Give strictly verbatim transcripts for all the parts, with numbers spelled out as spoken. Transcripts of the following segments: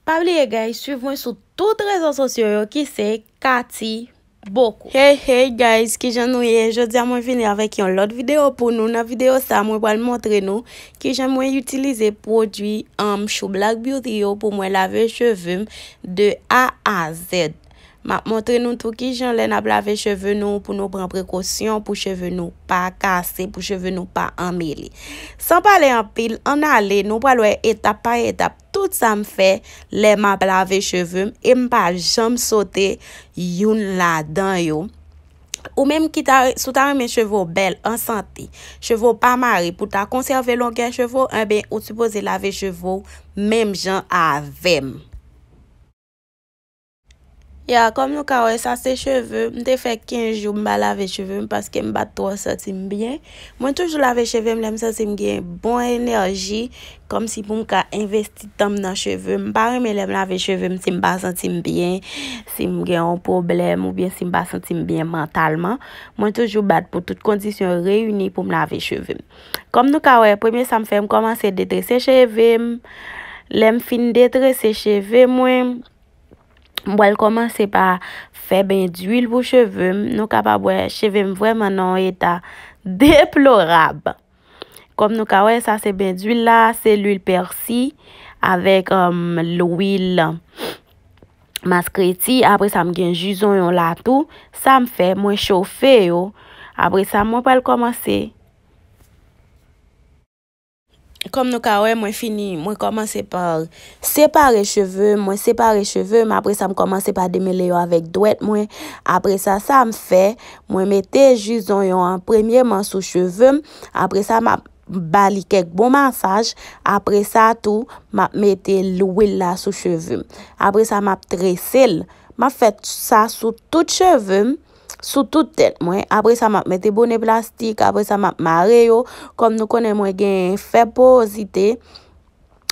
Pa bliye, guys, swiv mwen sou tout rezo sosyo yo ki se Cathy Boko. Hey, hey, guys, kijan nou ye? Jodi a mwen vini avèk yon lòt videyo pou nou. Nan videyo sa, mwen pral montre nou kijan mwen itilize pwodui, um, Chou Black Beauty yo pou mwen lave cheve m de A a Z. M ap montre nou tou kijan lè n ap lave cheve nou pou nou pran prekosyon pou cheve nou pa kase, pou cheve nou pa anmele. San pale anpil, ann ale, nou pral wè etap pa etap tout sa m fè lè m ap lave cheve m e m pa janm sote youn ladan yo. Ou menm ki ta, si w ta renmen cheve w bèl, an sante, cheve w pa mare, pou w ta konsève longè cheve w, enben, ou sipoze lave cheve w menm jan avè m. Ya, kòm nou ka wè, sa se cheve. M te fè kenz jou m pa lave cheve m paske m pa t twò santi m byen. Mwen toujou lave cheve m lè m santi m gen bon enèji, kòmsi pou m ka envesti tan m nan cheve m. M pa renmen lè m lave cheve m si m pa santi m byen, si m gen yon pwoblèm oubyen si m pa santi m byen mantalman. Mwen toujou bat pou tout kondisyon yo reyini pou m lave cheve m. Kòm nou ka wè, premye sa m fè, m kòmanse detrese cheve m. Lè m fin detrese cheve mwen, m pral kòmanse pa fè ben dwil pou cheve m. Nou kapab wè cheve m vrèman nan yon eta deplorab. Kòm nou ka wè, sa se ben dwil la, se lwil pèsi avèk, um, lwil maskreti. Apre sa, m gen ji zonyon la tou. Sa m fè, mwen chofe yo. Apre sa, mwen pral kòmanse Kòm nou ka wè, mwen fini, mwen kòmanse pa separe cheve m, mwen separe cheve m, apre sa m kòmanse pa demele yo avèk dwèt mwen. Apre sa, sa m fè, mwen mete ji zonyon an premyeman sou cheve m, apre sa m ap ba li kèk bon masaj, apre sa tou, m ap mete lwil la sou cheve m. Apre sa, m ap trese l. M ap fè sa sou tout cheve m, sou tout tèt mwen. Apre sa, m ap mete bone plastik. Apre sa, m ap mare yo. Kòm nou konnen, mwen gen fè porozite,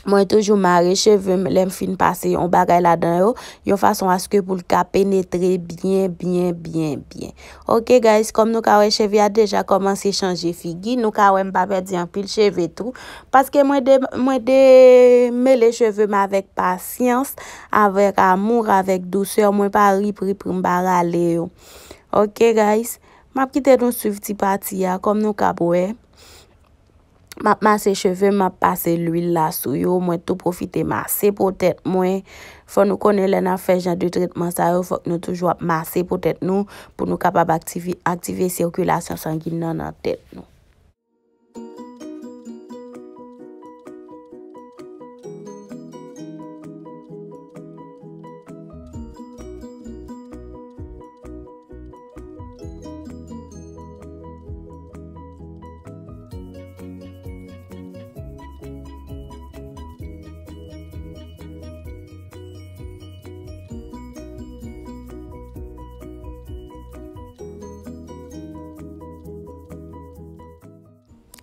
mwen toujou mare cheve m lè m fin pase yon bagay ladan yo, yon fason aske pou l ka penetre byen, byen, byen, byen. Ok, guys, kòm nou ka wè, cheve a deja kòmanse chanje figi. Nou ka wè m pa pèdi anpil cheve tou. Paske mwen de-, mwen demele cheve m avèk pasyans, avèk amour, avèk dousè. Mwen pa rip, rip, rip, m pa rale yo. Ok, guys. M ap kite nou swiv ti pati a, kòm nou kab wè. M ap mase cheve m, m ap pase lwil la sou yo. Mwen tou pwofite mase po tèt mwen. Fò nou konnen lè n ap fè jan de tretman sa yo, fòk nou toujou ap mase po tèt nou pou nou kapab aktive, aktive sikilasyon sangin nan nan tèt nou.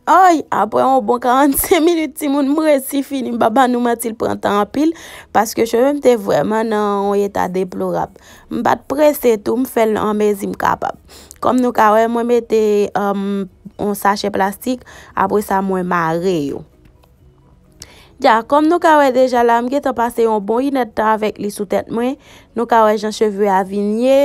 Ay, apre yon bon karannsenk minit, timoun, m resi fini. M pa ba nou manti, l pran tan anpil, paske cheve m te vrèman nan yon eta deplorab. M pa t prese tou, m fè l an mezi m kapab. Kòm nou ka wè, mwen mete, um, yon sachè plastik, apre sa, mwen mare yo. Ya, kòm nou ka wè deja la, m gentan pase yon bon inèdtan avèk li sou tèt mwen. Nou ka wè jan cheve a vin ye.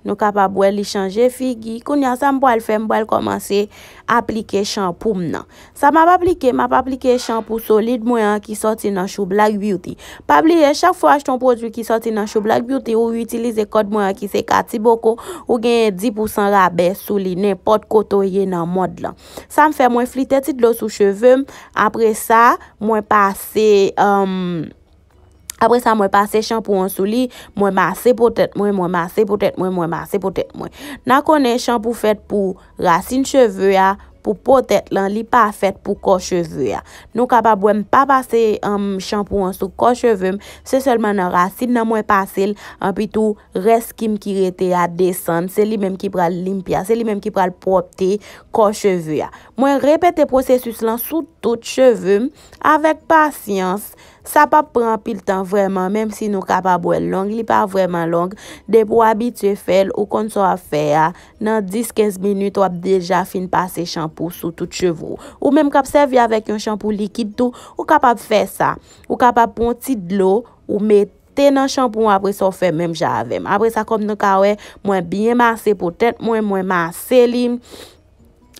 Nou kapab wè li chanje figi. Kounye a, sa m pral fè, m pral kòmanse aplike chanpou m nan. Sa m ap aplike, m ap aplike chanpou solid mwen an ki sòti nan Chou Black Beauty. Pa bliye, chak fwa w achte yon pwodui ki sòti nan Chou Black Beauty, ou itilize kòd mwen an ki se Cathy Boko, ou genyen dis pousan rabè sou li nenpòt kote w ye nan mond lan. Sa m fè, mwen flite ti dlo sou cheve m. Apre sa, mwen pase, um, apre sa, mwen pase chanpou an sou li, mwen mase po tèt mwen, mwen mase po tèt mwen, mwen mase po tèt mwen. N a konnen chanpou fèt pou rasin cheve a, pou po tèt lan, li pa fèt pou kò cheve a. Nou kapab wè m pa pase, um, chanpou an sou kò cheve m, se sèlman nan rasin nan mwen pase l, anpi tou rès kim ki rete a desann, se li menm ki pral limpya, se li menm ki pral pwòpte kò cheve a. Mwen repete pwosesis lan sou tout cheve m avèk pasyans. Sa p ap pran anpil tan vrèman, menm si nou kapab wè l long, li pa vrèman long. Depi w abitye fè l, ou konn sa w ap fè a, nan dis kenz minit, w ap deja fin pase chanpou sou tout cheve w. Ou menm k ap sèvi avèk yon chanpou likid tou, ou kapab fè sa. Ou kapab pran yon ti dlo, ou mete nan chanpou, apre sa w fè menm jan avè m. Apre sa, kòm nou ka wè, mwen byen mase po tèt mwen, mwen mase li,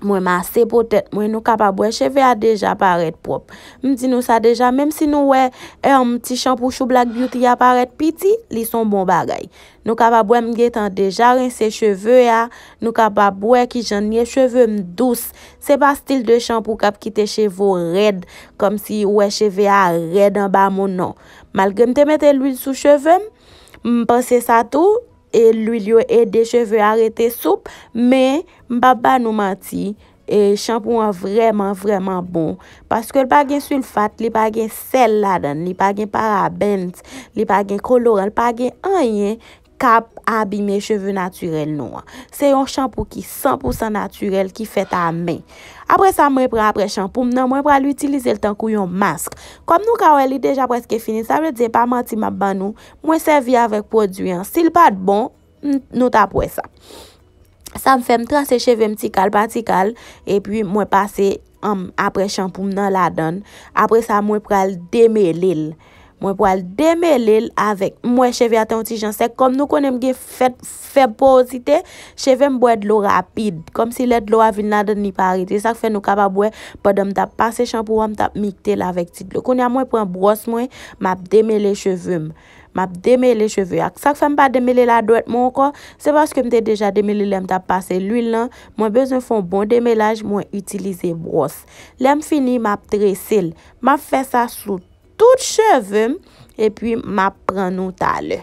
mwen mase po tèt mwen, nou kapab wè cheve a deja parèt pwòp. M di nou sa deja, menm si nou wè, em, ti chanpou Chou Black Beauty a parèt piti, li s on bon bagay. Nou kapab wè m gentan deja rense cheve a, nou kapab wè kijan l ye, cheve m dous. Se pa stil de chanpou k ap kite cheve w rèd, kòmsi ou wè cheve a rèd anba moun, non. Malgre m te mete lwil sou cheve m, m panse sa tou, e lwil yo ede cheve a rete soup, men m p ap ba nou manti, e chanpou an vrèman, vrèman bon. Paske l pa gen silfat, li pa gen sèl ladan l, li pa gen parabens, li pa gen koloran, li pa gen anyen k ap abime cheve natirèl nou an. Se yon chanpou ki san pou san natirèl, ki fèt a men. Apre sa, mwen pran apre chanpou m nan, mwen pral itilize l tankou yon mask. Kòm nou ka wè, li deja prèske fini, sa vle di, e pa manti m ap ban nou, mwen sèvi avèk pwodui an. Si l pa t bon, n-, nou t ap wè sa. Sa m fè, m trase cheve m ti kal pa ti kal, epi mwen pase, anm, apre chanpou m nan ladan l. Apre sa, mwen pral demele l. Mwen pral demele l avèk, m wè cheve a te yon ti jan sèk. Kòm nou konnen m gen fèt, fèb porozite, cheve m bwè dlo rapid. Kòmsi lè dlo a vin ladan l, li pa rete. Sa k fè nou kapab wè, pandan m t ap pase chanpou a, m t ap mikte l avèk ti dlo. Kounye a, mwen pran bwòs mwen, m ap demele cheve m. M ap demele cheve a. Sa k fè m pa demele l a dwèt mwen ankò, se paske m te deja demele lè m t ap pase lwil lan. Mwen bezwen fè yon bon demelaj, mwen itilize bwòs. Lè m fini, m ap trese l. M ap fè sa sou tout cheve m, epi m ap pran nou talè.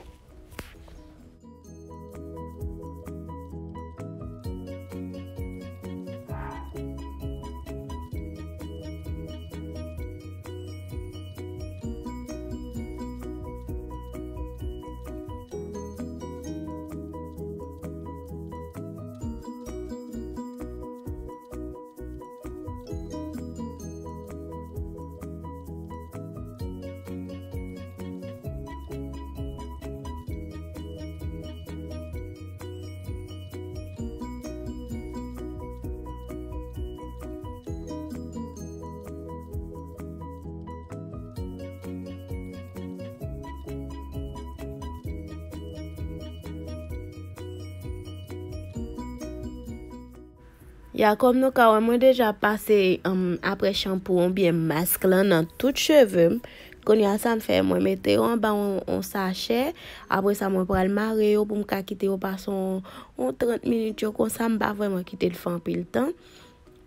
Ya, kòm nou ka wè, mwen deja pase, um, apre chanpou oubyen mask lan nan tout cheve m. Kounye a, sa m fè, mwen mete yo anba yon, yon sachè. Apre sa, mwen pral mare yo pou m ka kite yo pase yon, yon trant minit yo konsa. M pa vrèman kite l fè anpil tan.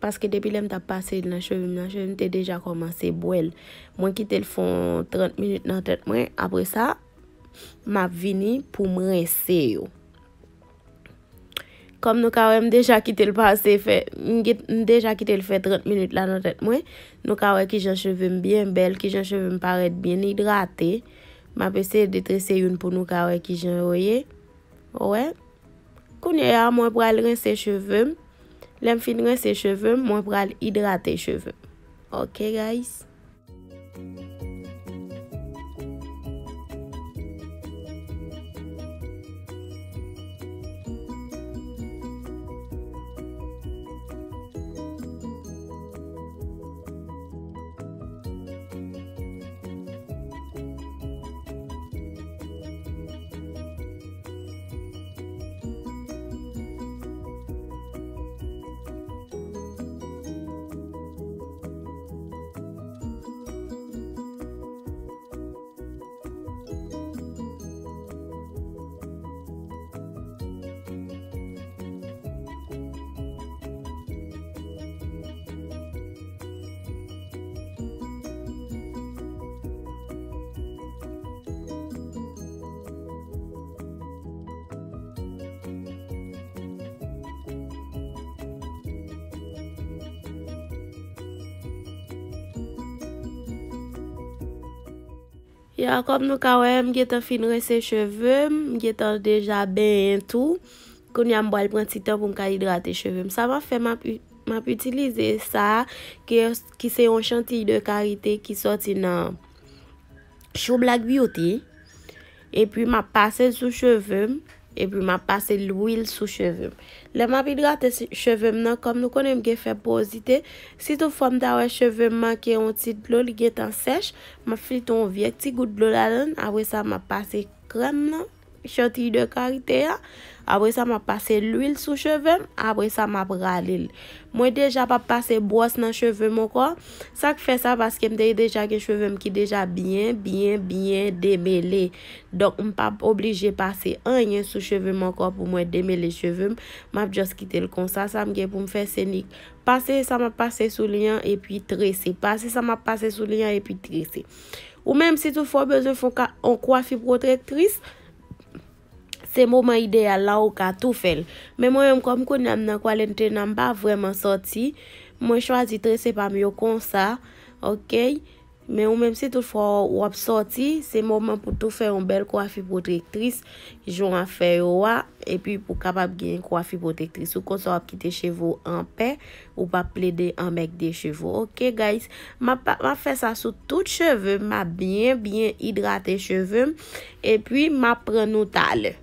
Paske depi lè m t ap pase l nan cheve m nan, cheve m te deja kòmanse bwè l. Mwen kite l fè yon trant minit nan tèt mwen. Apre sa, m ap vini pou m rense yo. Kòm nou ka wè, m deja kite l pase fè, m gen, m deja kite l fè trant minit la nan tèt mwen. Nou ka wè kijan cheve m byen bèl, kijan cheve m parèt byen idrate. M ap eseye detrese youn pou nou ka wè kijan yo ye. Ou wè? Kounye a, mwen pral rense cheve m. Lè m fin rense cheve m, mwen pral idrate cheve m. Ok, guys? Ya, kòm nou ka wè, m gentan fin rense cheve m, m gentan deja benyen tou. Kounye a, m pral pran ti tan pou m ka idrate cheve m. Sa m ap fè, m ap, i- m ap itilize sa ki, ki se yon chantiy de karite ki sòti nan Chou Black Beauty. Epi, m ap pase l sou cheve m. Epi m ap pase lwil sou cheve m. Lè m ap idrate si- cheve m nan, kòm nou konnen m gen fè pòzite, si toutfwa m ta wè cheve m manke yon ti dlo, li gentan sèch, m ap fliton yon vye ti gout dlo ladan l, apre sa m ap pase krèm nan, chantilly de karité a, apre sa m ap pase lwil sou cheve m, apre sa m ap rale l. Mwen deja p ap pase bwòs nan cheve m ankò, sa k fè sa, paske m te deja gen cheve m ki deja byen, byen, byen demele. Donk, m p ap oblije pase anyen sou cheve m ankò pou mwen demele cheve m. M ap just kite l konsa. Sa m gen pou m fè, se nik pase sa m ap pase sou li an epi trese. Pase sa m ap pase sou li an epi trese. Ou menm, si toutfwa w bezwen fè yon ka- yon kwafi pwotektris, se moman ideyal la ou ka tou fè l. Men mwen menm, kòm kounye a m nan kwarantin an, m pa vrèman sòti, mwen chwazi trese pa m yo konsa, oke? Men ou menm, si toutfwa w ap sòti, se moman pou tou fè yon bèl kwafi pwotektris, jan w ap fè yo a, epi pou w kapab gen kwafi pwotektris ou konsa w ap kite cheve w anpè, ou p ap plede anmègde cheve w. Oke, guys, m ap, m ap fè sa sou tout cheve m, m ap byen, byen idrate cheve m, epi m ap pran nou talè.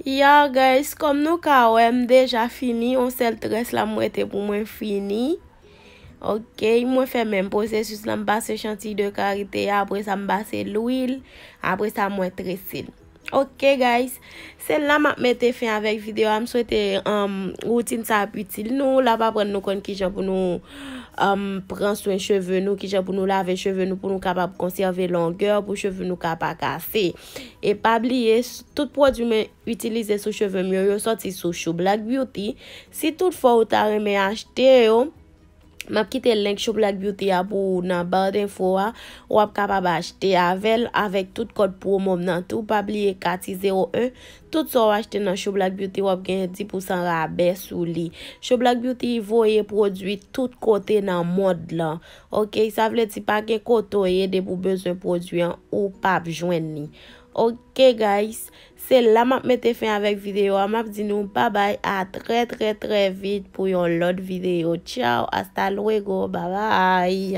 Ya, guys, kòm nou ka wè, m deja fini. Yon sèl très la m rete pou mwen fini. Oke, mwen fè menm pwosesis la, m pase chantilly de karité a, apre sa m pase lwil, apre sa mwen trese l. Oke, guys, se la m ap mete fen avèk videyo a. M swete, um, woutin sa ap itil nou, l ap aprann nou konn kijan pou nou, um, pran swen cheve nou, kijan pou nou lave cheve nou, pou nou kapab konsève longè, pou cheve nou ka pa kase. E pa bliye, s- tout pwodui mwen itilize sou cheve m yo, yo sòti sou Shoe Black Beauty. Si toutfwa ou ta renmen achte yo, m ap kite link Shoe Black Beauty a pou ou nan ba denfo a. W ap kapab achte avè l, avèk tout kòd pwomo m nan tou. Pa bliye Kati zewo en. Tout sa w achte nan Shoe Black Beauty, w ap gen dis pousan rabè sou li. Shoe Black Beauty voye pwodui tout kote nan mond lan. Oke, sa vle di pa gen kote w ye, depi w bezwen pwodui an, ou p ap jwenn li. Oke, guys, se la m ap mete fen avèk videyo a. M ap di nou babay, a trè, trè, trè vit pou yon lòt videyo. Tchaw, hasta luego, babay.